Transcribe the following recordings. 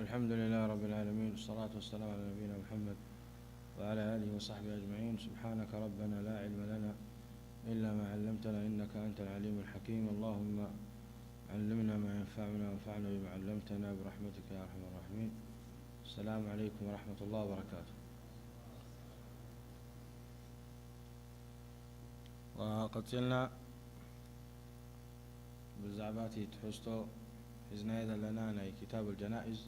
الحمد لله رب العالمين، والصلاة والسلام على نبينا محمد وعلى آله وصحبه أجمعين. سبحانك ربنا لا علم لنا إلا ما علمتنا إنك أنت العليم الحكيم. اللهم علمنا ما ينفعنا وانفعنا بما علمتنا برحمتك يا أرحم الراحمين. السلام عليكم ورحمة الله وبركاته. وقتلنا ብዛዕባ እቲ ትሕዝቶ ሒዝናዮ ዘለና ናይ ኪታብ ኣልጀናኢዝ፣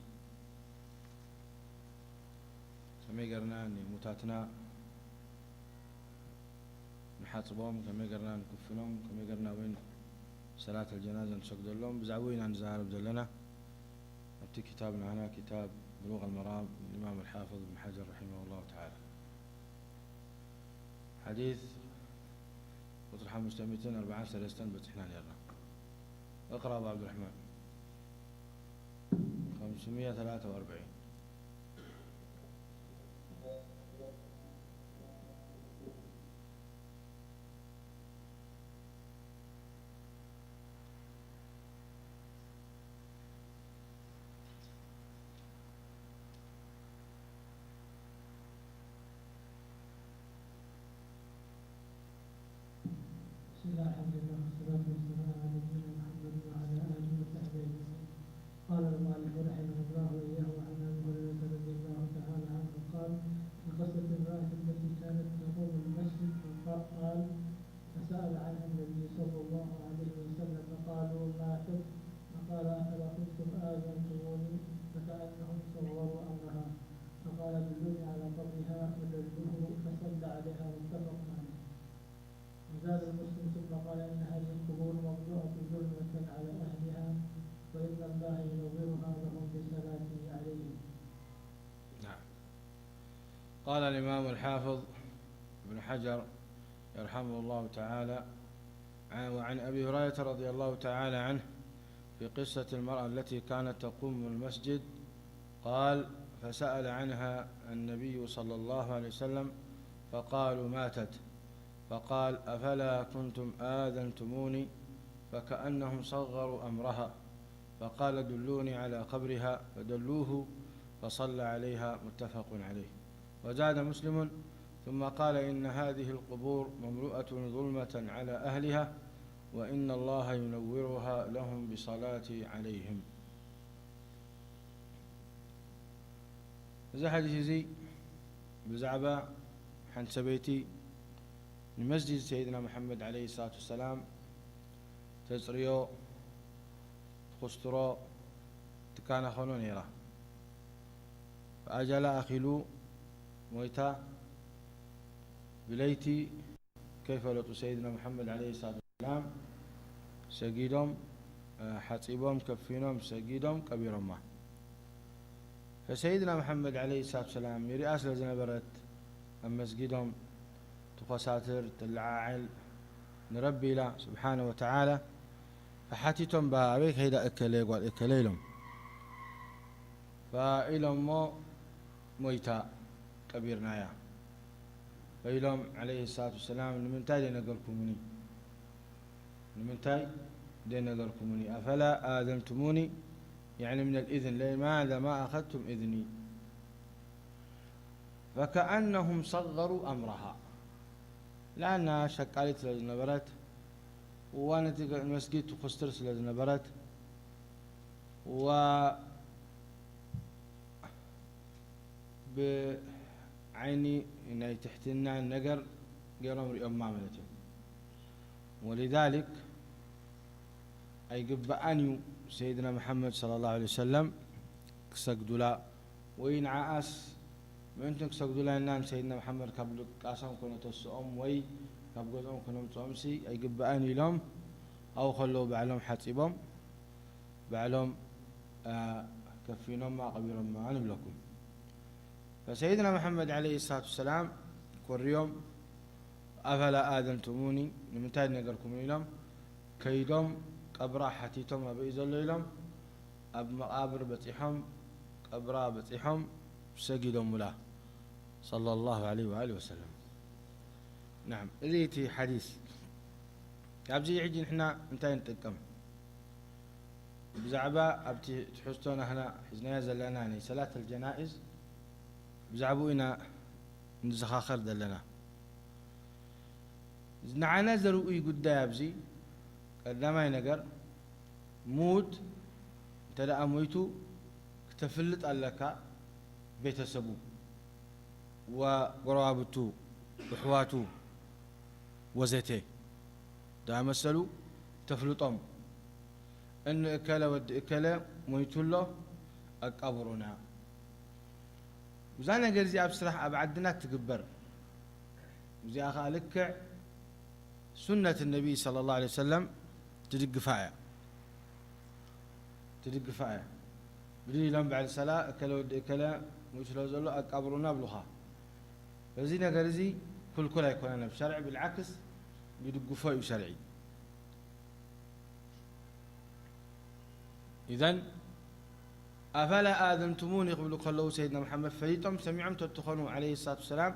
ከመይ ጌርና ንሙታትና ንሓጽቦም፣ ከመይ ጌርና ንክፍኖም፣ ከመይ ጌርና እውን ሰላት ኣልጀናዛ ንሰግደሎም፣ ብዛዕባኡ ኢና ንዘራረብ ዘለና ኣብቲ ኪታብ ናህና፣ ኪታብ ብሉግ ኣልመራም፣ ኢማም ኣልሓፍዝ እብን ሓጀር ረሒመሁ ላሁ ተዓላ። ሓዲስ ቁጽሪ ሓሙሽተ ሚእትን ኣርባዓን ሰለስተን በጺሕና ነርና። እቕራ ኣባ ዓብዱራሕማን። ኸምስምያ ተላተ ወኣርብዒን። بسم الله، الحمد لله، والصلاة والسلام على نبينا محمد وعلى آله وصحبه أجمعين. قال المؤلف رحمه الله وإياه: وعن أبي هريرة رضي الله تعالى عنه قال: في قصة المرأة التي كانت تقوم المسجد، فقال: فسأل عنها النبي صلى الله عليه وسلم فقالوا: ماتت، فقال: أفلا كنتم آذنتموني؟ فكأنهم صغروا أمرها، فقال: دلوني على قبرها، فدلوه فصلى عليها، متفق عليه. وزاد مسلم: ثم قال: إن هذه القبور مملوءة ظلمة على أهلها، وإن الله ينورها لهم بصلاته عليهم. نعم. قال الإمام الحافظ ابن حجر يرحمه الله تعالى: وعن أبي هريرة رضي الله تعالى عنه في قصة المرأة التي كانت تقوم المسجد، قال: فسأل عنها النبي صلى الله عليه وسلم فقالوا: ماتت، فقال: أفلا كنتم آذنتموني؟ فكأنهم صغروا أمرها، فقال: دلوني على قبرها، فدلوه فصلى عليها، متفق عليه. وزاد مسلم: ثم قال: إن هذه القبور مملوءة ظلمة على أهلها، وإن الله ينورها لهم بصلاتي عليهم. እዚ ሓዲስ እዚ ብዛዕባ ሓንቲ ሰበይቲ ንመስጂድ ሰይድና መሓመድ ዓለይሂ ሰላቱ ወሰላም ተጽርዮ፣ ትኹስትሮ፣ ትካናኸኖ ነይራ። ኣጀላ ኣኺሉ ሞይታ። ብለይቲ ከይፈለጡ ሰይድና መሓመድ ዓለይሂ ሰላቱ ወሰላም ሰጊዶም፣ እ፣ ሓጺቦም፣ ከፊኖም፣ ሰጊዶም፣ ቀቢሮማ። ፈሰይድና መሓመድ ዓለይሂ ሰላቱ ወሰላም ይሪኣ ስለ ዝነበረት ኣብ መስጊዶም ትኾሳትር፣ ትለዓዓል ንረቢ ኢላ ስብሓነ ወተዓላ። ፈሓቲቶም፣ ባ ኣበይ ከይዳ እከለ ጓል እከለ ኢሎም። ፈኢሎሞ ሞይታ ቀቢርናያ። ፈኢሎም ዓለይሂ ሰላቱ ወሰላም ንምንታይ ዘይነገርኩሙኒ? ንምንታይ ዘይነገርኩሙኒ? ኣፈላ ኣዘንቱሙኒ? ያዕኒ ምን ኣልኢዝን፣ ለማዛ ማ ኣኸድቱም ኢዝኒ? ፈከኣነሁም ሰገሩ ኣምረሃ። ለኣና ሸቃሊት ስለ ዝነበረት፣ እዋ ነቲ መስጊድ ትኹስትር ስለ ዝነበረት፣ እዋ ብዓይኒ ናይ ትሕትና ነገር ገይሮም ሪኦማ ማለት እዩ። ወሊዛሊክ ኣይግብኣን እዩ ሰይድና መሓመድ ሰለላሁ ዐለይሂ ወሰለም ክሰግዱላ፣ ወይ ንዓኣስ ምእንትን ክሰግዱላ ኢልና ንሰይድና መሓመድ ካብ ድቃሶም ከነተስኦም ወይ ካብ ገዝኦም ከነምፅኦምሲ ኣይግብኣን ኢሎም ኣብኡ ከለዉ ባዕሎም ሓፂቦም ባዕሎም፣ እ፣ ከፊኖማ ቀቢሮማ ንብለኩም። ፈሰይድና መሓመድ ዓለይሂ ሰላቱ ወሰላም ኮርዮም፣ ኣፈላ ኣዘንቱሙኒ፣ ንምንታይ ነገርኩም ኢሎም፣ ከይዶም ቀብራ ሓቲቶም ኣበይ ዘሎ ኢሎም፣ ኣብ መቓብር በጺሖም፣ ቀብራ በጺሖም፣ ሰጊዶሙላ፣ ሰለላሁ ዐለይሂ ወኣሊሂ ወሰለም። ናም፣ እዚ እቲ ሓዲስ። ካብዚ ሕጂ ንሕና እንታይ ንጥቀም? ብዛዕባ ኣብቲ ትሕዝቶ ናህና ሒዝናዮ ዘለና ናይ ሰላት ኣልጀናኢዝ ብዛዕባኡ ኢና ንዘኻኸር ዘለና። ንዓና ዘርኡይ ጉዳይ ኣብዚ ቀዳማይ ነገር፣ ሙት እንተ ደኣ ሞይቱ ክተፍልጥ ኣለካ፣ ቤተሰቡ ወጎረባብቱ፣ ኣሕዋቱ ወዘተ ዝኣመሰሉ ተፍልጦም። እን እከለ ወዲ እከለ ሞይቱ ኣሎ፣ ኣቃብሩና። እዛ ነገር እዚኣ ኣብ ስራሕ ኣብ ዓድና ትግበር። እዚኣ ኸኣ ልክዕ ሱነት ነቢይ ሰለላሁ ዐለይሂ ወሰለም ትድግፋ እያ። ትድግፋ እያ። ብድል ኢሎም በዓል ሰላ እከለ ወዲ እከለ ሞይቱ ስለ ዘሎ ኣቃብሩና ብሉኻ። በዚ ነገር እዚ ክልኩል ኣይኮነን ኣብ ሸርዒ፣ ብልዓክስ ይድግፎ እዩ ሸርዒ። ኢዘን ኣፈላ ኣዘንቱሙኒ ክብሉ ከለዉ ሰይድና መሓመድ ፈሊጦም ሰሚዖም ተትኾኑ ዐለይሂ ሰላቱ ወሰላም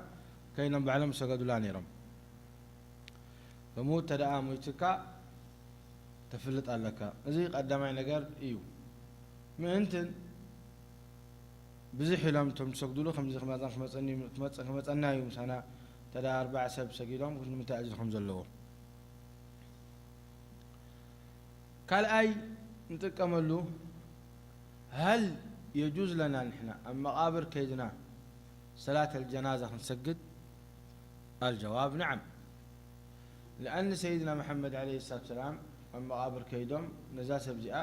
ከይኖም ባዕሎም ሰገዱላ ነይሮም። ከምኡ እንተ ደኣ ሞይትካ ተፍልጥ ኣለካ። እዚ ቀዳማይ ነገር እዩ። ምእንትን ብዝሕ ኢሎም እቶም ዝሰግዱሉ ከምዚ ክመፀን ክመፀኒ ክመፀን ክመፀና እዩ ምሳና እንተ ደኣ ኣርባዓ ሰብ ሰጊዶም ንምንታይ ኣጅሪ ከም ዘለዎ። ካልኣይ ንጥቀመሉ፣ هل يجوز لنا ንሕና ኣብ መቓብር ከይድና ሰላት ኣልጀናዛ ክንሰግድ؟ الجواب نعم. لأن ሰይድና መሓመድ ዐለይሂ ሰላቱ ወሰላም ኣብ መቓብር ከይዶም ነዛ ሰብ እዚኣ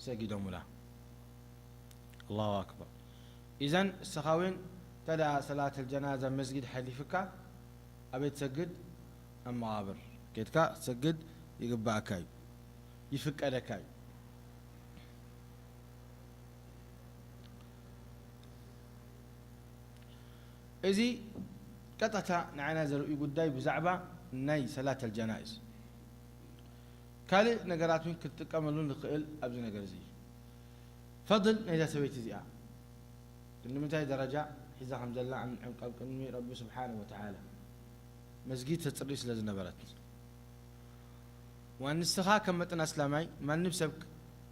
ሰጊዶሙላ። ኣላሁ ኣክበር። ኢዘን እስኻ እውን እንተ ደኣ ሰላት ኣልጀናዛ መስጊድ ሓሊፍካ ኣበይ ትሰግድ? ኣብ መቓብር ኬድካ ክትሰግድ ይግባእካ እዩ፣ ይፍቀደካ እዩ። እዚ ቀጥታ ንዓና ዘርእዩ ጉዳይ ብዛዕባ ናይ ሰላት ኣልጀናይዝ። ካልእ ነገራት እውን ክንጥቀመሉ ንኽእል ኣብዚ ነገር እዚ እዩ። ፈድል ናይዛ ሰበይቲ እዚኣ፣ ክንዲ ምንታይ ደረጃ ሒዛ ከም ዘላ ኣብ፣ ኣብ ቅድሚ ረቢ ስብሓነሁ ወተዓላ መስጊድ ተጽሪ ስለ ዝነበረት። ዋን ንስኻ ከም መጠን ኣስላማይ ማንም ሰብ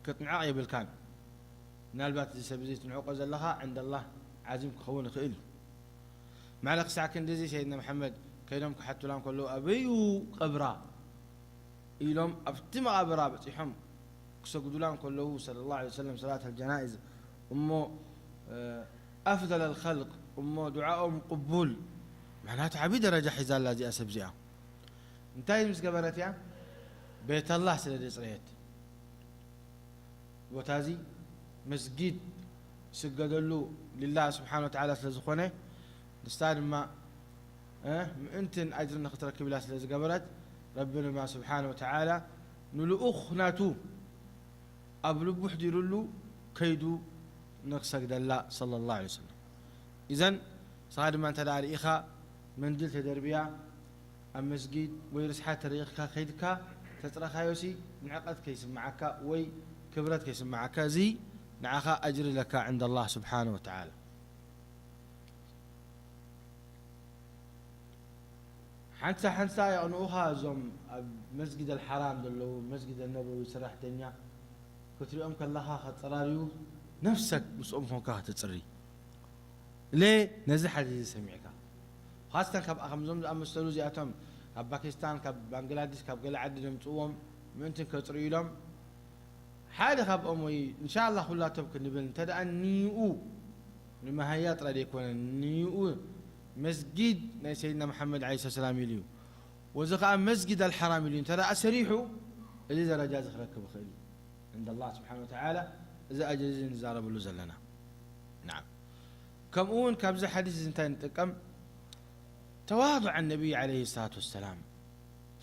ክትንዕቕ የብልካን። ምናልባት እዚ ሰብ እዚ ትንዕቆ ዘለኻ ዕንደላህ ዓዚም ክኸውን ይኽእል እዩ። ማዕረ ክሳዕ ክንድዚ ሰይድና መሓመድ ከይዶም ክሓቱላ እንከለዉ ኣበዩ ቀብራ ኢሎም ኣብቲ መቓብራ በጺሖም ክሰግዱላ እንከለዉ ሰለላሁ ዐለይሂ ወሰለም ሰላት ኣልጀናይዝ እሞ፣ እ፣ ኣፍደል ኣልኸልቅ እሞ ዱዓኦም ቅቡል። ምኽንያቱ ዓብዪ ደረጃ ሒዛ ኣላ እዚኣ ሰብ እዚኣ። እንታይ ምስ ገበረት እያ? ቤት ኣላህ ስለ ዘጽረየት። ቦታ እዚ መስጊድ ዝስገደሉ ሊላህ ስብሓነ ወተዓላ ስለ ዝኾነ፣ ንሳ ድማ፣ እ፣ ምእንትን ኣጅርን ንኽትረክብ ኢላ ስለ ዝገበረት፣ ረቢ ድማ ስብሓነ ወተዓላ ንልኡኽ ናቱ ኣብ ልቡ ኣሕዲሩሉ ከይዱ ንኽሰግደላ ሰለላሁ ዐለይሂ ወሰለም። ኢዘን ንስኻ ድማ እንተ ደኣ ርኢኻ መንድል ተደርብያ ኣብ መስጊድ ወይ ርስሓት ተረኺብካ ከይድካ ተጽረኻዮሲ ንዕቀት ከይስምዓካ ወይ ክብረት ከይስምዓካ፣ እዚ ንዓኻ ኣጅሪ ለካ ዕንደ ኣላህ ስብሓነ ወተዓላ። ሓንሳ ሓንሳ የቕንኡኻ እዞም ኣብ መስጊድ ኣልሓራም ዘለዉ፣ መስጊድ ኣነበዊ ሰራሕተኛ ክትሪኦም ከለኻ ከጸራርዩ ነፍሰክ ምስኦም ኮንካ ከተጽሪ። ሌ ነዚ ሓዲስ እዚ ሰሚዕካ። ኻስተን ካብ ከምዞም ዝኣመሰሉ እዚኣቶም ካብ ፓኪስታን፣ ካብ ባንግላዴሽ፣ ካብ ገለ ዓዲ ዘምጽእዎም ምእንትን ከጽርዩ ኢሎም፣ ሓደ ካብኦም ወይ እንሻላ ኩላቶም ክንብል እንተ ደኣ ኒኡ ንመሃያ ጥራይ ዘይኮነ፣ ኒኡ መስጊድ ናይ ሰይድና መሓመድ ዓለይሂ ሰላም ኢሉ እዩ። ወዚ ኸኣ መስጊድ ኣልሓራም ኢሉ እንተ ደኣ ሰሪሑ፣ እዚ ደረጃ እዚ ክረክብ ይኽእል እዩ። ዕንደ ኣላህ ስብሓነ ወተዓላ እዚ ኣጅሪ እዚ ንዛረበሉ ዘለና። ናዓም። ከምኡ እውን ካብዚ ሓዲስ እዚ እንታይ ንጥቀም? ተዋዱዕ ነቢይ ዓለይሂ ሰላቱ ወሰላም።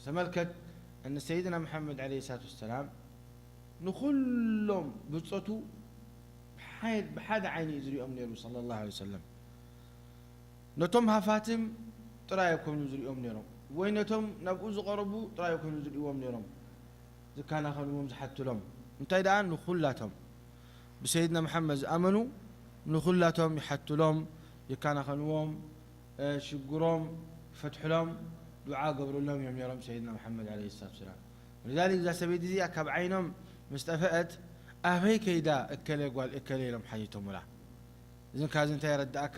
ተመልከት፣ እነ ሰይድና መሓመድ ዓለይሂ ሰላቱ ወሰላም ንኹሎም ብጾቱ ብሓ-፣ ብሓደ ዓይኒ እዩ ዝሪኦም ነይሩ ሰለላሁ ዐለይሂ ወሰለም። ነቶም ሃፋትም ጥራይ ኣይኮኑን ዝሪኦም ነይሮም፣ ወይ ነቶም ናብኡ ዝቐረቡ ጥራይ ኣይኮኑን ዝሪእዎም ነይሮም ዝከናኸንዎም፣ ዝሓትሎም። እንታይ ደኣ ንኹላቶም ብሰይድና መሓመድ ዝኣመኑ ንኹላቶም ይሓትሎም፣ ይከናኸንዎም፣ እ፣ ሽግሮም ይፈትሕሎም፣ ዱዓ ገብርሎም እዮም ነይሮም ሰይድና መሓመድ ዓለይሂ ሰላቱ ወሰላም። ወሊዛሊክ እዛ ሰበይቲ እዚኣ ካብ ዓይኖም ምስ ጠፈአት ኣበይ ከይዳ እከለ ጓል እከለ ኢሎም ሓቲቶምላ። እዝን ካብዚ እንታይ የረድኣካ?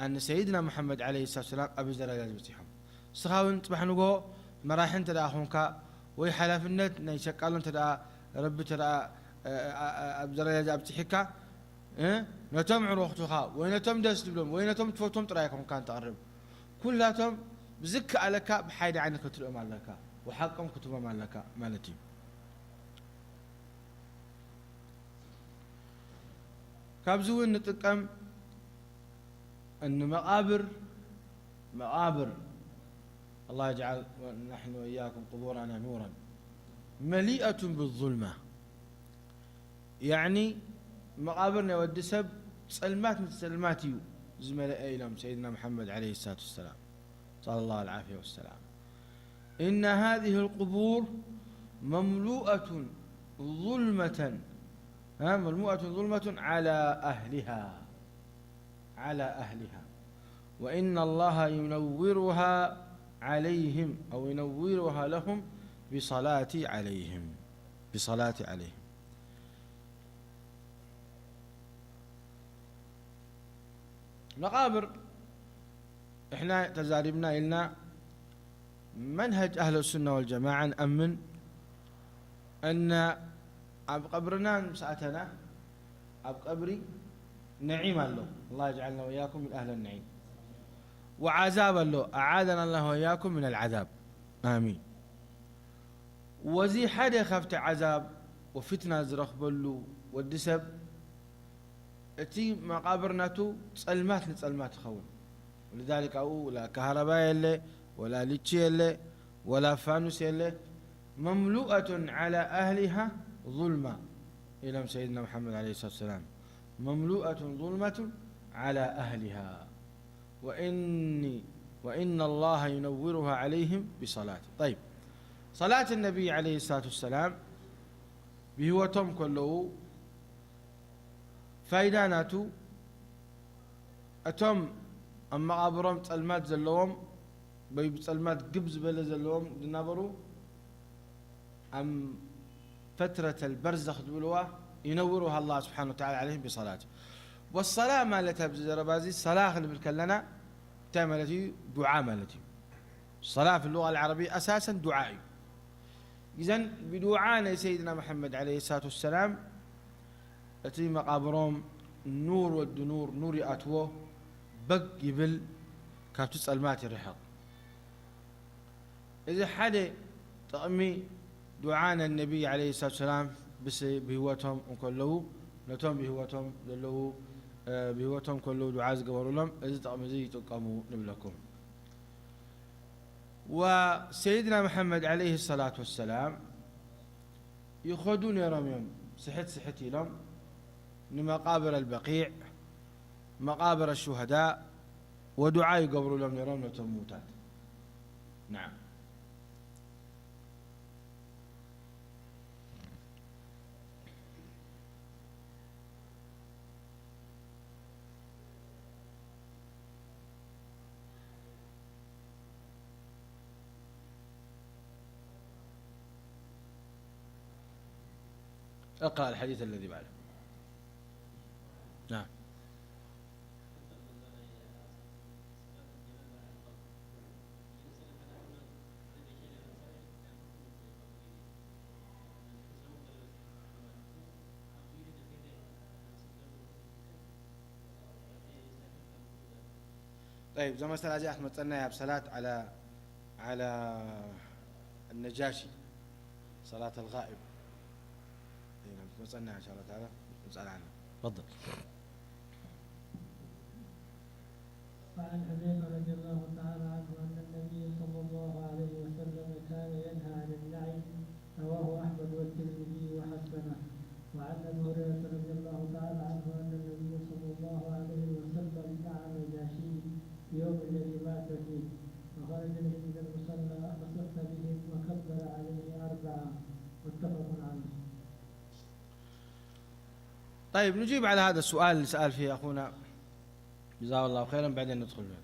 ኣነ ሰይድና መሓመድ ዓለይሂ ሰላቱ ወሰላም ኣብዚ ደረጃ እዚ በፂሖም። ንስኻ እውን ፅባሕ ንግሆ መራሒ እንተ ደኣ ኾንካ፣ ወይ ሓላፍነት ናይ ሸቃሎ እንተ ደኣ ረቢ እንተ ደኣ፣ እ፣ እ፣ እ፣ ኣብ ደረጃ እዚ ኣብፂሕካ፣ እ፣ ነቶም ዕሩኽትኻ ወይ ነቶም ደስ ዝብሎም ወይ ነቶም ትፈትዎም ጥራይ ኣይኮንካን ተቕርብ። ኩላቶም ብዝከኣለካ ብሓይዲ ዓይኒ ክትርእዮም ኣለካ፣ ወሓቆም ክትቦም ኣለካ ማለት እዩ። ካብዚ እውን ንጥቀም እኒ መቓብር፣ መቓብር፣ الله يجعل ونحن وإياكم قبورنا نورا مليئة بالظلمة. ያዕኒ መቓብር ናይ ወዲ ሰብ ጸልማት ምስ ጸልማት እዩ ዝመልአ ኢሎም ሰይድና መሓመድ ዓለይሂ ሰላቱ ወሰላም። صلى الله العافية والسلام. إن هذه القبور مملوءة ظلمة، ها، مملوءة ظلمة على أهلها، على أهلها، وإن الله ينورها عليهم أو ينورها لهم بصلاة عليهم، بصلاة عليهم. መቓብር እሕና ተዛሪብና ኢልና መንሀጅ ኣህለ ሱና ወልጀማዓ ንኣምን እና ኣብ ቀብርና ምስ ኣተና ኣብ ቀብሪ ነዒም ኣሎ። الله يجعلنا وإياكم من أهل النعيم. وعذاب ኣሎ. أعاذنا الله وإياكم من العذاب. آمين. ወዚ ሓደ ካብቲ ዓዛብ ወፊትና ዝረኽበሉ ወዲ ሰብ እቲ መቓብር ናቱ ጸልማት ንጸልማት ይኸውን። ولذلك ኣብኡ ወላ ካህረባ የለ፣ ወላ ልቺ የለ፣ ወላ ፋኑስ የለ። مملوءة على أهلها ظلمة ኢሎም ሰይድና መሓመድ ዓለይሂ ሰላቱ ወሰላም። مملوءة ظلمة على أهلها وإني وإن الله ينورها عليهم بصلاة. طيب، صلاة النبي عليه الصلاة والسلام ብህይወቶም ከለዉ ፋይዳ ናቱ እቶም ኣብ መቓብሮም ጸልማት ዘለዎም ወይ ብጸልማት ግብ ዝበለ ዘለዎም ዝነበሩ ኣብ ፈትረተል በርዘኽ ዝብልዋ ይነውሩሃ ኣላህ ስብሓነ ወተዓላ ዓለይሂም ብሰላት። ወሰላ ማለት ኣብዚ ዘረባ እዚ ሰላ ክንብል ከለና እንታይ ማለት እዩ? ዱዓ ማለት እዩ። ሰላ ፊ ሉጋ ኣልዓረብያ ኣሳሰን ዱዓ እዩ። ኢዘን ብዱዓ ናይ ሰይድና መሓመድ ዓለይሂ ሰላቱ ወሰላም እቲ መቓብሮም ኑር ወዲ ኑር፣ ኑር ይኣትዎ፣ በግ ይብል፣ ካብቲ ጸልማት ይርሕቕ። እዚ ሓደ ጥቕሚ ዱዓ ነነቢ ዓለይሂ ሰላቱ ወሰላም ብስ-፣ ብህይወቶም እንከለዉ፣ ነቶም ብህይወቶም ዘለዉ፣ እ፣ ብህይወቶም ከለዉ ዱዓ ዝገበሩሎም፣ እዚ ጥቕሚ እዚ ይጥቀሙ ንብለኩም። ወሰይድና መሓመድ ዓለይሂ ሰላቱ ወሰላም ይኸዱ ነይሮም እዮም፣ ስሕት ስሕት ኢሎም ንመቃብር ኣልበቂዕ፣ መቃብር ኣሹሃዳእ ወዱዓ ይገብሩሎም ነይሮም ነቶም ምዉታት። ናዓም። اقرأ الحديث الذي بعده. نعم. طيب، እዛ መሰላ እዚኣ ክትመፀና እያ ኣብ ሰላት ዓላ፣ ዓላ ነጃሺ፣ ሰላት ኣልጋኢብ። እይ፣ ናም ክትመፀና እያ፣ እንሻላ ተዓላ፣ ንፀልዓና። ተፈضል። وعن حذيفة رضي الله تعالى عنه أن النبي صلى الله عليه وسلم كان ينهى عن النعي. رواه أحمد والترمذي وحسنه. وعن أبي هريرة رضي الله تعالى عنه أن النبي صلى الله عليه وسلم نعى النجاشي في يوم الذي مات فيه، فخرج بهم إلى المصلى فصف بهم وكبر عليه أربعا. متفق عليه. طيب، نجيب على هذا السؤال اللي سأل فيه أخونا، جزاه الله خيرا، بعدين ندخل فيه.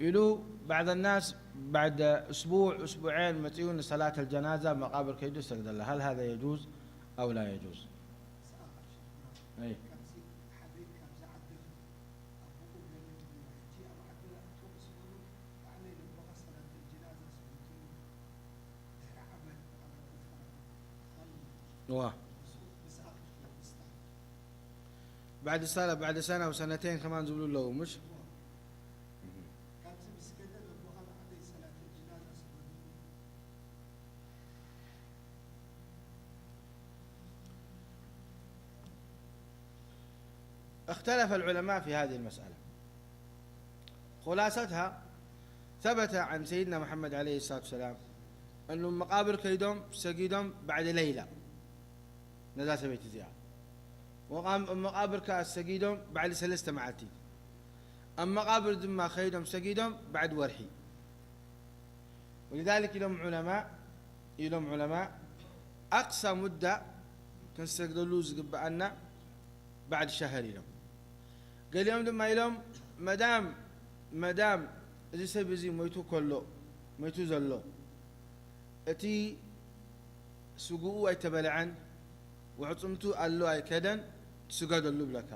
يلو بعض الناس بعد أسبوع، أسبوعين متيون صلاة الجنازة مقابر كيدو سجد الله. هل هذا يجوز أو لا يجوز؟ ኣይ። እዋ። بعد الصلاة، بعد سنة وسنتين كمان ዝብሉ ኣለዉ፣ ምሽ? اختلف العلماء في هذه المسألة. خلاصتها، ثبت عن سيدنا محمد عليه الصلاة والسلام أنه مقابر كيدوم سجدهم بعد ليلة. ነዛ ሰበይቲ እዚኣ። ወቓም-፣ ኣብ መቓብር ከኣ ሰጊዶም ባዕሊ ሰለስተ መዓልቲ። ኣብ መቓብር ድማ ኸይዶም ሰጊዶም ባዕዲ ወርሒ። ولذلك ኢሎም ዑለማ፣ ኢሎም ዑለማ፣ ኣቅሳ ሙዳ ክንሰግደሉ ዝግብኣና ባዕዲ ሸህር ኢሎም። ገሊኦም ድማ ኢሎም፣ መዳም፣ መዳም እዚ ሰብ እዚ ሞይቱ ከሎ፣ ሞይቱ ዘሎ፣ እቲ ስግኡ ኣይተበልዐን፣ ወዕጽምቱ ኣሎ ኣይከደን፣ ትስገደሉ ይብለካ።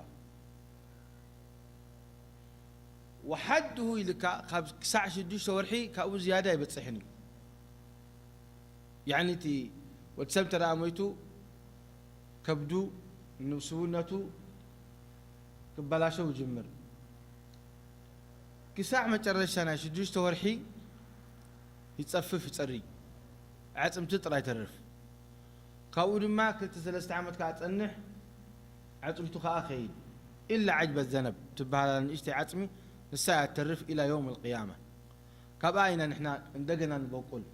ወሓድሁ ኢልካ ካብ ክሳዕ ሽዱሽተ ወርሒ ካብኡ ዝያዳ ኣይበጽሕን እዩ። ያዕኒ እቲ ወዲ ሰብ እንተ ደኣ ሞይቱ ከብዱ፣ ንስውነቱ ክበላሸው ይጅምር። ክሳዕ መጨረሻ ናይ ሽዱሽተ ወርሒ ይጸፍፍ፣ ይጸሪ፣ ኣዕጽምቲ ጥራይ ተርፍ። ካብኡ ድማ ክልተ ሰለስተ ዓመት ከኣ ጸንሕ፣ ኣዕጽምቱ ከኣ ከይድ። ኢላ ዓጅበ ዘነብ ትበሃል ንእሽተይ ዓጽሚ፣ ንሳ እያ ትተርፍ ኢላ የውም ኣልቅያማ። ካብኣ ኢና ንሕና እንደገና ንበቁል።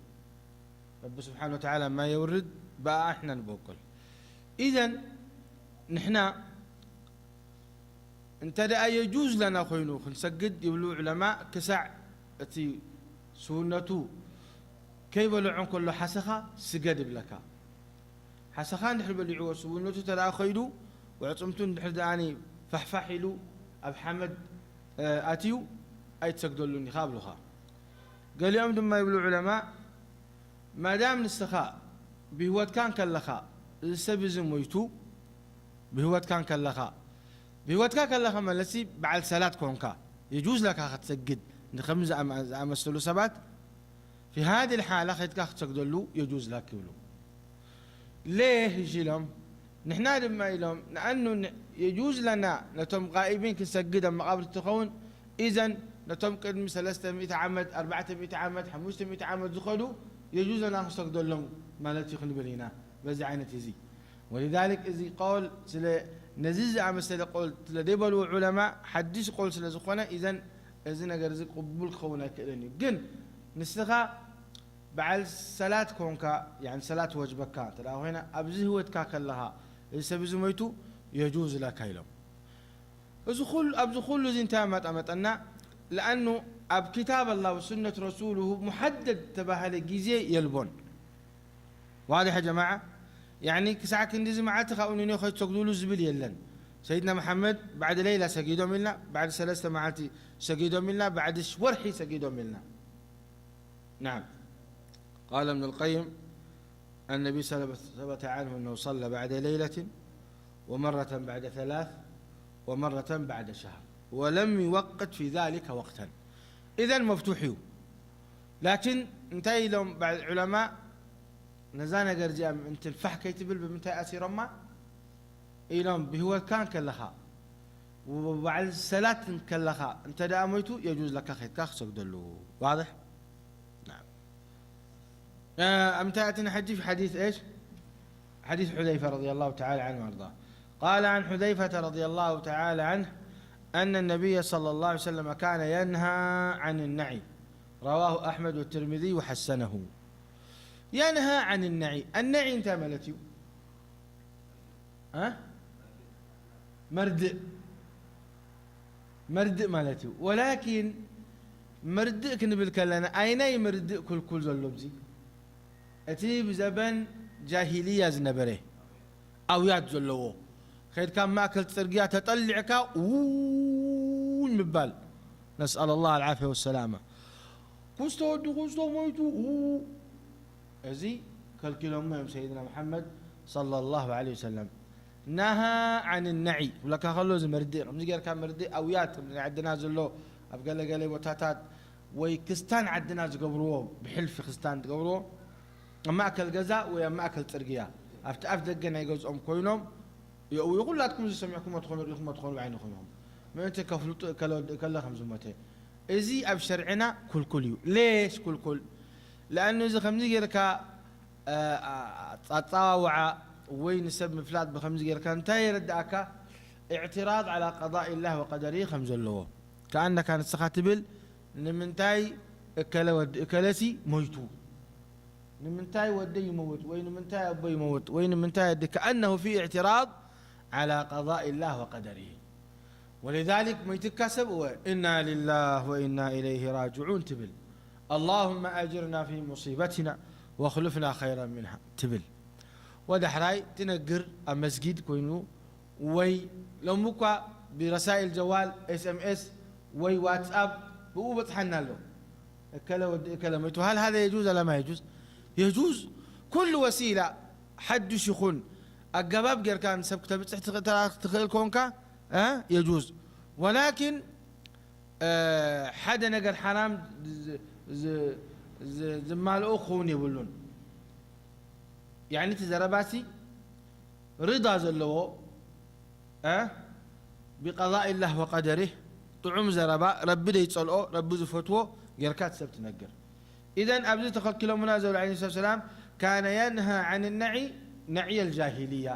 ረቢ ስብሓን ወተዓላ ማይ የውርድ፣ ብኣ ንሕና ንበቁል። ኢዘን ንሕና እንተ ደኣ የጁዝ ለና ኮይኑ ክንሰግድ ይብሉ ዑለማ፣ ክሳዕ እቲ ስውነቱ ከይበልዖ እንከሎ ሓሰኻ ስገድ ይብለካ። ሓሰኻ እንድሕር በሊዕዎ ስውነቱ እንተ ደኣ ኸይዱ፣ ወዕጽምቱ እንድሕር ደኣኒ ፋሕፋሕ ኢሉ ኣብ ሓመድ፣ እ፣ ኣትዩ፣ ኣይትሰግደሉን ኢኻ ኣብሉኻ። ገሊኦም ድማ ይብሉ ዑለማ፣ ማዳም ንስኻ ብህይወትካ እንከለኻ፣ እዚ ሰብ እዚ ሞይቱ፣ ብህይወትካ እንከለኻ፣ ብህይወትካ ከለኻ መለሲ በዓል ሰላት ኮንካ፣ የጁዝ ለካ ክትሰግድ ንኸም ዝኣመ-፣ ዝኣመሰሉ ሰባት፣ في هذه الحالة ኸይድካ ክትሰግደሉ የጁዝ ለክ ይብሉ። ሌህ እሺ ኢሎም፣ ንሕና ድማ ኢሎም፣ ንኣኑ ን-፣ የጁዝ ለና ነቶም ቃኢቢን ክንሰግድ ኣብ መቓብር ትኸውን፣ ኢዘን ነቶም ቅድሚ ሰለስተ ሚእቲ ዓመት፣ ኣርባዕተ ሚእቲ ዓመት፣ ሓሙሽተ ሚእቲ ዓመት ዝኸዱ የጁዝ ለና ክንሰግደሎም ማለት እዩ ክንብል ኢና። በዚ ዓይነት እዚ። ولذلك እዚ ቀውል ስለ፣ ነዚ ዝኣመሰለ ቀውል ስለ ዘይበልዎ ዑለማ፣ ሓዲስ ቀውል ስለ ዝኾነ፣ ኢዘን እዚ ነገር እዚ ቅቡል ክኸውን ኣይክእልን እዩ። ግን ንስኻ በዓል ሰላት ኮንካ፣ ያኒ ሰላት ወጅበካ እንተ ደኣ ኮይና፣ ኣብዚ ህይወትካ ከለኻ፣ እዚ ሰብ እዚ ሞይቱ፣ የጁዝ ለካ ኢሎም። እዚ ኩሉ፣ ኣብዚ ኩሉ እዚ እንታይ ኣማጣመጠና? ለኣኑ ኣብ ኪታብ ኣላህ ወሱነት ረሱሉሁ ሙሓደድ ተባህለ ግዜ የልቦን። ዋድሕ ያ ጀማዓ? ያኒ ክሳዕ ክንዲዚ መዓልቲ ካብኡ ንንዮ ከይትሰግዱሉ ዝብል የለን። ሰይድና መሓመድ ባዕዲ ለይላ ሰጊዶም ኢልና፣ ባዕዲ ሰለስተ መዓልቲ ሰጊዶም ኢልና፣ ባዕዲ ሽ-፣ ወርሒ ሰጊዶም ኢልና። نعم. قال ابن القيم: النبي صلى الله عليه وسلم ثبت عنه أنه صلى بعد ليلة ومرة بعد ثلاث ومرة بعد شهر ولم يوقت في ذلك وقتا. إذن مفتوح እዩ። ላኪን እንታይ ኢሎም በዓል ዑለማ፣ ነዛ ነገር እዚኣ ምእንቲ ፋሕ ከይትብል ብምንታይ ኣሲሮማ? ኢሎም ብህይወትካ እንከለኻ፣ ወበዓል ሰላት እንከለኻ፣ እንተ ደኣ ሞይቱ የጁዝ ለካ ከይድካ ክሰግደሉ። ዋድሕ? ናም። እ፣ ኣብ ምንታይ ኣቲና ሕጂ? في حديث إيش؟ حديث حذيفة رضي الله تعالى عنه وأرضاه. قال عن حذيفة رضي الله تعالى عنه أن النبي صلى الله عليه وسلم كان ينهى عن النعي. رواه أحمد والترمذي وحسنه. ينهى عن النعي. النعي እንታይ ማለት እዩ? እ? መርድእ። መርድእ ማለት እዩ። ወላኪን መርድእ ክንብል ከለና፣ ኣይናይ መርድእ ክልኩል ዘሎ ኣብዚ? እቲ ብዘበን ጃሂልያ ዝነበረ ኣውያት ዘለዎ፣ ከይድካ ኣብ ማእከል ጽርግያ ተጠሊዕካ ውይ ምባል። نسأل الله العافية والسلامة. ኩስቶ ወዲ ኩስቶ ሞይቱ፣ ኡ። እዚ ከልኪሎሞ እዮም ሰይድና መሓመድ ሰለላሁ ዐለይሂ ወሰለም። ነሃ ዓን ነዒ ክብለካ ከሎ፣ እዚ መርድእ፣ ከምዚ ጌርካ መርድእ ኣውያት፣ ናይ ዓድና ዘሎ ኣብ ገለ ገለ ቦታታት ወይ ክስታን ዓድና ዝገብርዎ፣ ብሕልፊ ክስታን ዝገብርዎ፣ ኣብ ማእከል ገዛ ወይ ኣብ ማእከል ጽርግያ፣ ኣብቲ ኣፍ ደገ ናይ ገዝኦም ኮይኖም የእውዩ። ኩላትኩም ዝሰሚዕኩሞ ትኾኑ፣ ርኢኹሞ ትኾኑ ብዓይንኹም ኢኹም። ምእንቲ ከፍልጡ፣ እከለ ወዲ እከለ ከም ዝሞተ። እዚ ኣብ ሸርዕና ኩልኩል እዩ። ሌሽ ኩልኩል? ለኣኑ እዚ ከምዚ ጌርካ፣ እ፣ ኣ-፣ ኣጻዋውዓ ወይ ንሰብ ምፍላጥ ብከምዚ ጌርካ እንታይ የረድኣካ? ኢዕትራድ ዓላ ቀዳኢ ላህ ወቀደሪህ ከም ዘለዎ። ከኣነካ ንስኻ ትብል፣ ንምንታይ እከለ ወዲ እከለሲ ሞይቱ? ንምንታይ ወደይ ይመውት? ወይ ንምንታይ ኣቦይ ይመውት? ወይ ንምንታይ ኣደ-፣ ከኣነሁ ፊ ኢዕትራድ ዓላ ቀዳኢ ላህ ወቀደሪህ። ወሊዛሊክ፣ ሞይትካ ሰብ እወ፣ ኢና ሊላህ ወኢና ኢለይሂ ራጅዑን ትብል። ኣላሁመ ኣጅርና ፊ ሙሲበቲና ወኽሉፍና ኸይረን ሚንሃ ትብል። ወዳሕራይ ትነግር ኣብ መስጊድ ኮይኑ ወይ ሎሚ እኳ ብረሳኢል ጀዋል፣ ኤስ ኤም ኤስ ወይ ዋትስኣፕ ብኡ በጽሓና ኣሎ። እከለ ወዲ እከለ ሞይቱ። ሃል ሃذا يجوز ولا ما يجوز؟ يجوز። ኩሉ ወሲላ ሓዱሽ ይኹን ኣገባብ ጌርካ ንሰብ ክተብጽሕ ትኽ-፣ ትራ-፣ ትኽእል ኮንካ፣ እ፣ የጁዝ። ወላኪን፣ እ፣ ሓደ ነገር ሓራም ዝ-፣ ዝ-፣ ዝ-፣ ዝማልኦ ክኸውን የብሉን። ያኒ እቲ ዘረባሲ ሪዳ ዘለዎ፣ እ፣ ብቀዳኢ ላህ ወቀደሪህ፣ ጥዑም ዘረባ፣ ረቢ ዘይጸልኦ፣ ረቢ ዝፈትዎ ጌርካ እቲ ሰብ ትነግር። ኢዘን ኣብዚ ተኸልኪሎምና ዝብሉ ዓለይሂ ሰላም፣ ካነ የንሃ ዓን ነዒ፣ ነዕየል ጃሂልያ።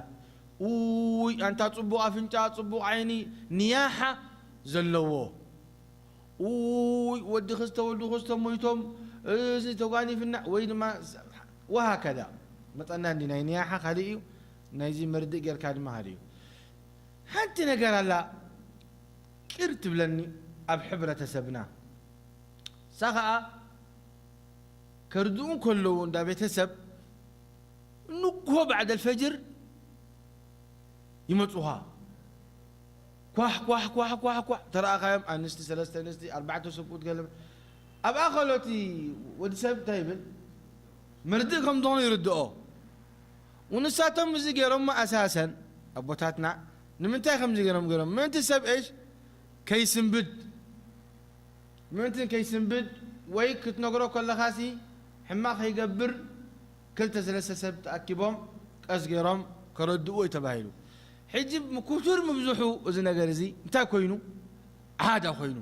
ውይ፣ ኣንታ ጽቡቕ ኣፍንጫ፣ ጽቡቕ ዓይኒ፣ ንያሓ ዘለዎ። ውይ፣ ወዲ ክስተ፣ ወዲ ክስተ ሞይቶም፣ እዚ ተጓኒፍና፣ ወይ ድማ ወሃከዛ። መጠና እንዲ ናይ ንያሓ ካልእ እዩ፣ ናይዚ መርድእ ጌርካ ድማ ካልእ እዩ። ሓንቲ ነገር ኣላ፣ ቅር ትብለኒ ኣብ ሕብረተሰብና። እሳ ኸኣ ከርድኡ እንከለዉ እንዳ ቤተሰብ ንግሆ ባዕደል ፈጅር ይመጹኻ። ኳሕ፣ ኳሕ፣ ኳሕ፣ ኳሕ፣ ኳሕ። ተረኣኻዮም ኣንስቲ፣ ሰለስተ ኣንስቲ፣ ኣርባዕተ ሰብኡት ገለ። ኣብኣ ከሎ እቲ ወዲ ሰብ እንታይ ይብል? መርድእ ከም ዝኾነ ይርድኦ። ወንሳቶም እዚ ገይሮም ኣሳሰን ኣቦታትና ንምንታይ ከምዚ ገይሮም ገይሮም? ምእንቲ ሰብ እሽ ከይስንብድ። ምእንቲ ከይስንብድ ወይ ክትነግሮ ከለኻሲ ሕማቕ ከይገብር ክልተ ሰለስተ ሰብ ተኣኪቦም ቀስ ገይሮም ከረድእዎ እዩ ተባሂሉ። ሕጂ ምኩቱር ምብዝሑ እዚ ነገር እዚ እንታይ ኮይኑ? ዓዳ ኮይኑ።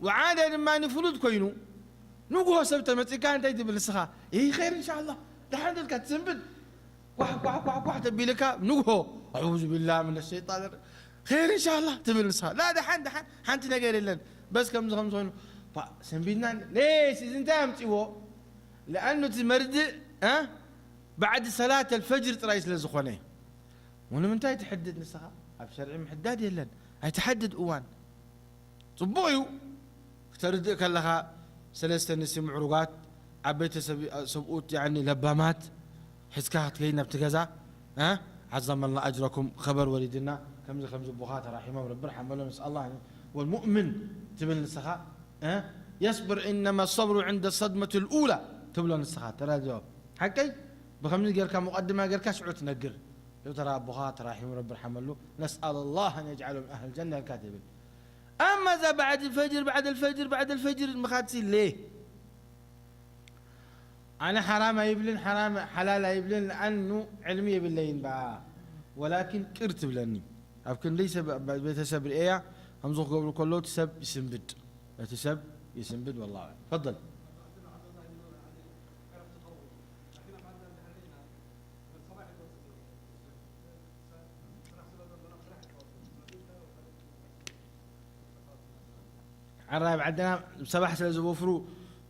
ወዓዳ ድማ ፍሉጥ ኮይኑ። ንግሆ ሰብ ተመጺካ እንታይ ትብል ንስኻ? ይህ ኸይር እንሻላ። ደሓን ደልካ ትስንብድ። ኳሕ፣ ኳሕ፣ ኳሕ፣ ኳሕ ተቢልካ ንግሆ። ኣዑዙ ቢላህ ምነ ሸይጣን ረ-፣ ኸይር እንሻላ ትብል ንስኻ። ላ፣ ደሓን፣ ደሓን፣ ሓንቲ ነገር የለን። በስ ከምዚ፣ ከምዚ ኮይኑ። ፋ-፣ ሰንቢድና፣ ሌስ፣ እዚ እንታይ ኣምጺዎ? ለኣኑ እቲ መርድእ፣ እ? ባዕዲ ሰላት ኣልፈጅር ጥራይ ስለ ዝኾነ። ወንምንታይ ትሕድድ ንስኻ? ኣብ ሸርዒ ምሕዳድ የለን። ኣይትሓድድ እዋን። ጽቡቕ እዩ። ክተርድእ ከለኻ ሰለስተ ኣንስቲ ምዕሩጋት፣ ዓበይቲ ሰብ-፣ ሰብኡት፣ ያዕኒ ለባማት፣ ሒዝካ ክትከይድ ናብቲ ገዛ፣ እ? ዓዘመላ ኣጅረኩም፣ ኸበር ወሪድና፣ ከምዚ፣ ከምዚ፣ ኣቦኻ ተራሒሞም፣ ረቢ ርሓመሎም፣ ነስኣላህ፣ ወልሙእሚን ትብል ንስኻ፣ እ? የስብር፣ ኢነማ ሰብሩ ዕንደ ሰድመት ልኡላ ትብሎ ንስኻ፣ ተረድኦ። ሓቀይ? ብኸምዚ ጌርካ፣ ሙቐድማ ጌርካ፣ ሽዑ ትነግር። ተራ ኣቦኻ ተራሒሙ፣ ረቢ ርሓመሉ፣ ነስኣለላህ ኣን የጅዓሎ ምን ኣህል ጀና ኢልካ ትብል። ኣማ እዛ ባዕድ ፈጅር፣ ባዕድ ኣልፈጅር፣ ባዕድ ኣልፈጅር ምኻድሲ ሌ። ኣነ ሓራም ኣይብልን፣ ሓራም ሓላል ኣይብልን፣ ለኣኑ ዕልሚ የብለይን በኣ። ወላኪን ቅር ትብለኒ። ኣብ ክንደይ ሰብ፣ ኣብ ቤተሰብ ርእያ፣ ከምዚ ክገብሩ ከለዉ እቲ ሰብ ይስንብድ። እቲ ሰብ ይስንብድ፣ ወላሂ። ፈضል። ዓራይ ኣብ ዓድና ሰባሕ ስለ ዝወፍሩ፣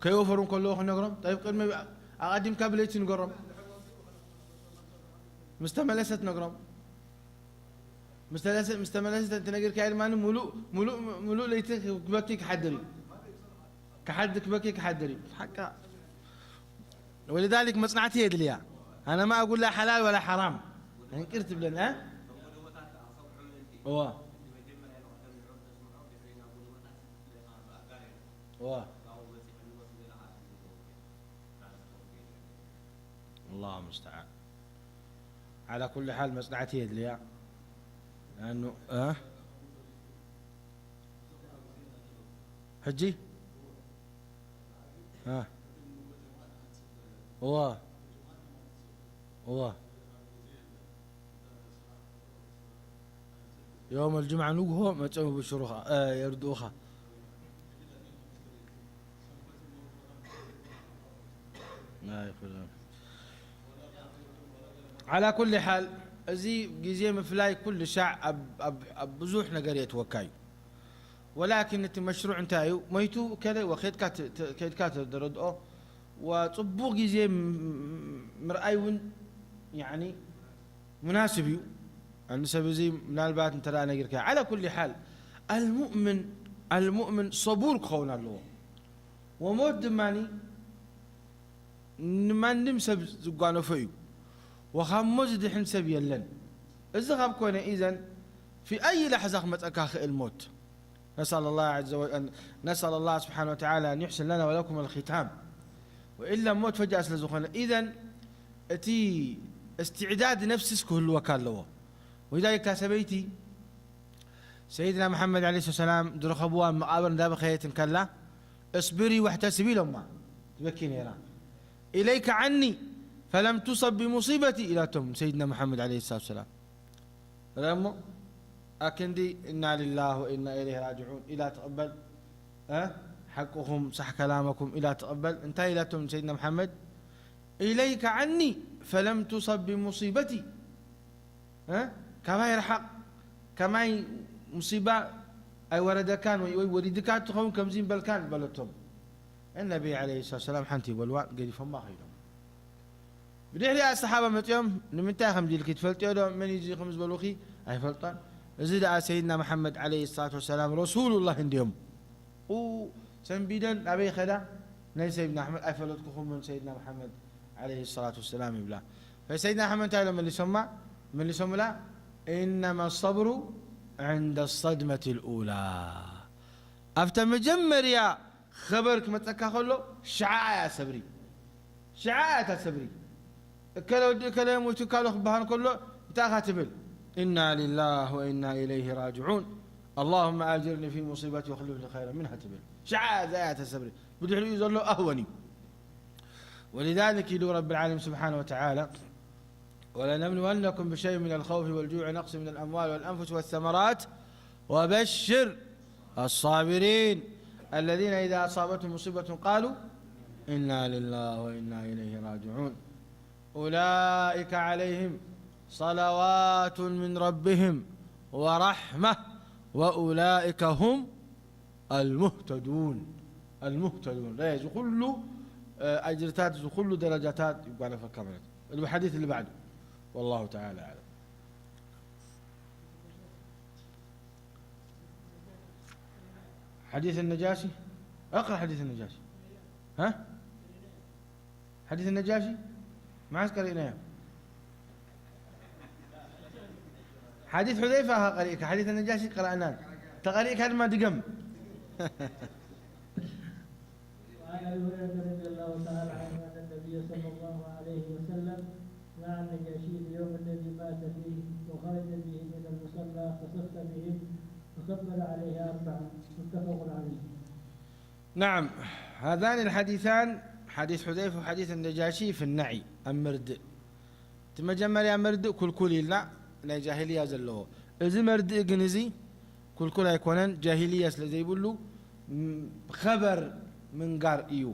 ከይወፈሩ እንከለዉ ክነግሮም፣ ጠይብ፣ ቅድሚ ኣቐዲምካ ብለይቲ ንገሮም። ምስ ተመለሰት ነግሮም። ምስ ተለሰ-፣ ምስ ተመለሰት እንተ ነጊርካዮ ድማ፣ ሙሉእ፣ ሙሉእ፣ ሙሉእ ለይቲ ክበኪ ክሓድር እዩ። ክሓድ-፣ ክበኪ ክሓድር እዩ። ሓቃ። ولذلك መጽናዕቲ የድልያ። ኣነ ማ ኣጉላ ሓላል ወላ ሓራም። እንቅር ትብለን፣ እ? እዋ። እዋ። الله المستعان። على كل حال መጽናዕቲ የድልያ። لأنه، እ? ሕጂ? እ። እዋ። እዋ። يوم الجمعة ንግሆ መጸው ብሽሩኻ፣ እ፣ የርድኡኻ። ናይ ኩሎም። على كل حال፣ እዚ ግዜ ምፍላይ ኩሉ ሻዕ ኣብ፣ ኣብ፣ ኣብ ብዙሕ ነገር የእትወካ እዩ። ولكن እቲ መሽሩዕ እንታይ እዩ? ሞይቱ ከለ ወ-፣ ከድካ ት-፣ ት-፣ ከድካ ት-፣ ተረድኦ። ወጽቡቕ ግዜ ም-፣ ምርኣይ እውን፣ ያኒ፣ ሙናስብ እዩ። ኣነ ሰብ እዚ ምናልባት እንተ ደኣ ነጊርካዮ። على كل حال፣ المؤمن، المؤمن صبور ክኸውን ኣለዎ። ወሞት ድማኒ ንማንም ሰብ ዝጓነፎ እዩ። ወኻብ ሞት ዝድሕን ሰብ የለን። እዚ ካብ ኮነ፣ إذن في أي لحظة ክመጸካ ክእል ሞት። نسأل الله عز وجل، نسأل الله سبحانه وتعالى أن يحسن لنا ولكم الختام. وإلا ሞት ፈጃእ ስለ ዝኾነ፣ إذن እቲ استعداد نفسي ክህልወካ ኣለዎ። ولذلك እታ ሰበይቲ ሰይድና መሓመድ ዓለይሂ ሰላም ዝረኸብዋ መቓብር እንዳበኸየት እንከላ፣ "እስብሪ ወሕተስቢ" ኢሎማ ትበኪ ነይራ። "إليك عني فلم تصب بمصيبتي" ኢላቶም ሰይድና መሓመድ ዓለይሂ ሰላቱ ሰላም። ርአ እሞ ኣክንዲ "إنا لله وإنا إليه راجعون" ኢላ ትቕበል፣ እ? "حقكم صح كلامكم" ኢላ ትቕበል። እንታይ ኢላቶም ሰይድና መሓመድ? "إليك عني فلم تصب بمصيبتي" እ? "ካባይ ርሓቕ፣ ከማይ ሙሲባ ኣይወረደካን ወይ፣ ወይ ወሪድካ ትኸውን ከምዚ ይበልካን" በለቶም። ነቢ ዓለይሂ ሰላቱ ሰላም ሓንቲ ይበልዋ፣ ገዲፎማ ኸይዶም። ብድሕሪኣ ሰሓባ መጺኦም፣ "ንምንታይ ከምዚ ኢልኪ ትፈልጥዮ ዶ? መን እዩ እዚ ከምዚ ዝበሉኺ?" "ኣይፈልጦን። እዚ ደኣ ሰይድና መሓመድ ዓለይሂ ሰላቱ ወሰላም ረሱሉላህ እንድዮም።" ኡ፣ ሰንቢደን ኣበይ ኸዳ? ናይ ሰይድና ኣሕመድ። "ኣይፈለጥኩኹምን ሰይድና መሓመድ ዓለይሂ ሰላቱ ወሰላም" ይብላ። ፈሰይድና ኣሕመድ እንታይ ኢሎም መሊሶማ? መሊሶምላ፣ "إنما الصبر عند الصدمة الأولى" ኣብታ መጀመርያ ኸበር ክመጸካ ከሎ፣ ሽዓ እያ ሰብሪ። ሽዓ እያ እታ ሰብሪ። እከለ ወዲ እከለ ሞይቱ ካሎ ክበሃል ከሎ፣ እንታይ ኢኻ ትብል? "إنا لله وإنا إليه راجعون. اللهم أجرني في مصيبتي واخلف لي خيرا منها" ትብል። ሽዓ እያ እዛ እያ እታ ሰብሪ። ብድሕሪኡ ዘሎ ኣህወን እዩ። ولذلك ኢሉ ረቢ العالمين سبحانه وتعالى، "ولنبلونكم بشيء من الخوف والجوع ونقص من الأموال والأنفس والثمرات وبشر الصابرين الذين إذا أصابتهم مصيبة قالوا إنا لله وإنا إليه راجعون أولئك عليهم صلوات من ربهم ورحمة وأولئك هم المهتدون المهتدون" لا يزخل أجرتات زخل درجتات يبقى نفكر. الحديث اللي بعده، والله تعالى أعلم. حديث النجاشي، اقرأ حديث النجاشي. ها؟ حديث النجاشي؟ ما عاد قريناه. حديث حذيفة ها قريك، حديث النجاشي قرأناه. تقريك هذا ما دقم. وعن ابي هريره رضي الله تعالى عنه ان النبي صلى الله عليه وسلم نعى النجاشي في اليوم الذي مات فيه وخرج بهم الى المصلى فصف بهم وكبر عليه اربعا، متفق عليه. نعم، هذان الحديثان، حديث حذيفة وحديث النجاشي، في النعي، ኣብ ምርድእ። እቲ መጀመርያ መርድእ ኩልኩል ኢልና፣ ናይ ጃሂልያ ዘለዎ። እዚ መርድእ ግን እዚ ኩልኩል ኣይኮነን፣ ጃሂልያ ስለ ዘይብሉ፣ ም-፣ ኸበር ምንጋር እዩ።